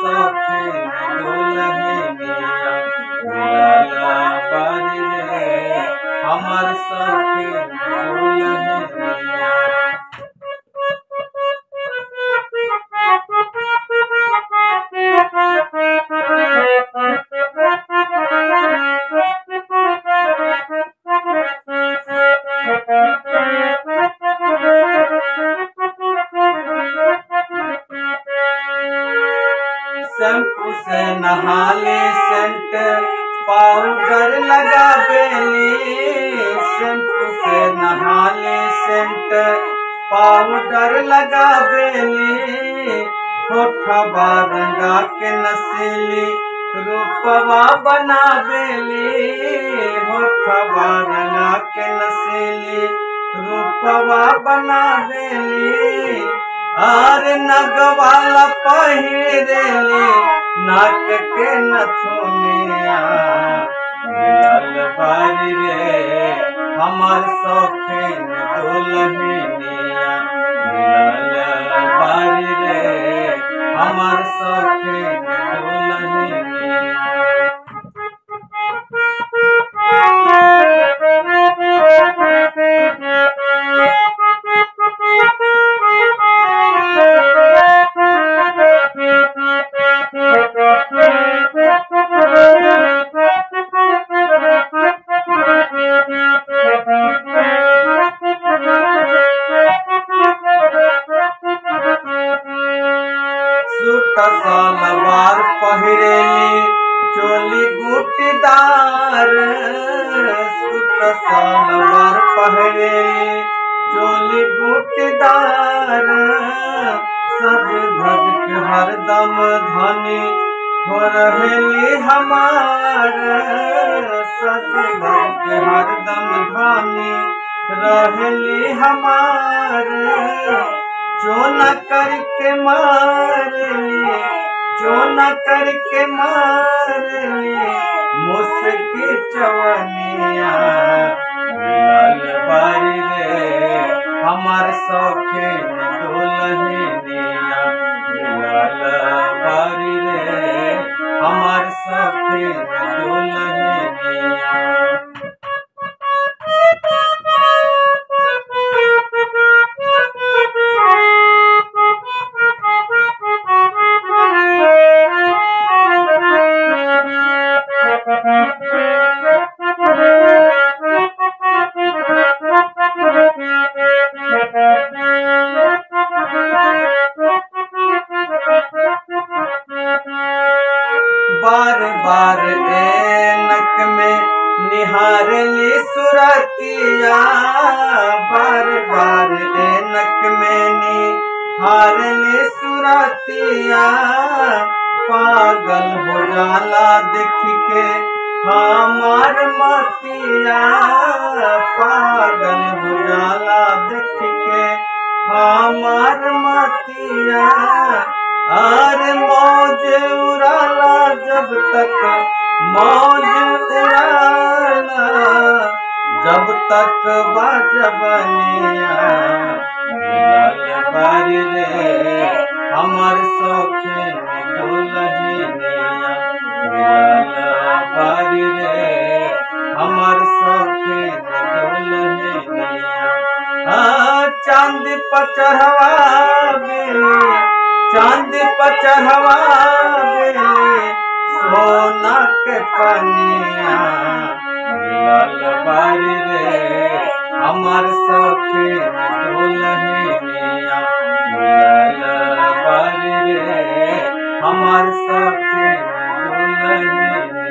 सौखीन दुल्हनिया मिलल बारी रे हमर सौखीन दुल्हनिया। शैम्पू से नहाले सेंट पाउडर लगा बेली, शैम्पू से नहाले सेंट पाउडर लगा बेली, होठवा रंगा के नसीली रूपवा बना बेली, होठवा रंगा के नसीली रूपवा बना बेली, आर नगवाला पहिरेली नाक के नथुनिया मिलल बारी रे हमर सौखीन दुल्हनिया मिलल बारी रे हमर सौखीन दुल्हनिया। सूट सलवार पहिरेली चोली गुटीदार, सूट सलवार पहिरेली चोली गुटीदार, सज धज के हरदम धनी हो रहेली हमार, सज धज के हरदम धनी रहेली हमार, चोना करके मारली चोना करके मारली मुस्की चवनिया मिलल बारी रे हमर सौखीन दुल्हनिया मिलल बारी रे हमर सौखीन दुल्हनिया। बार बार ऐनक में निहारली सुरतिया, बार बार ऐनक में निहारली सुरतिया, पागल हो जाला देख के हमार मतिया, पागल हो जाला देख के हमार मतिया, आर मौज उड़ाला जब तक मौज उड़ाला जब तक बाजबनिया मिलल बारी रे हमर सौखीन दुल्हनिया मिलल बारी रे हमर सौखीन दुल्हनिया। चांद पर चढ़वा बेली चांद पर चढ़वा बेली सोना के पनिया मिलल बारी रे हमर सौखीन दुल्हनिया मिलल बारी रे हमर सौखीन दुल्हनिया।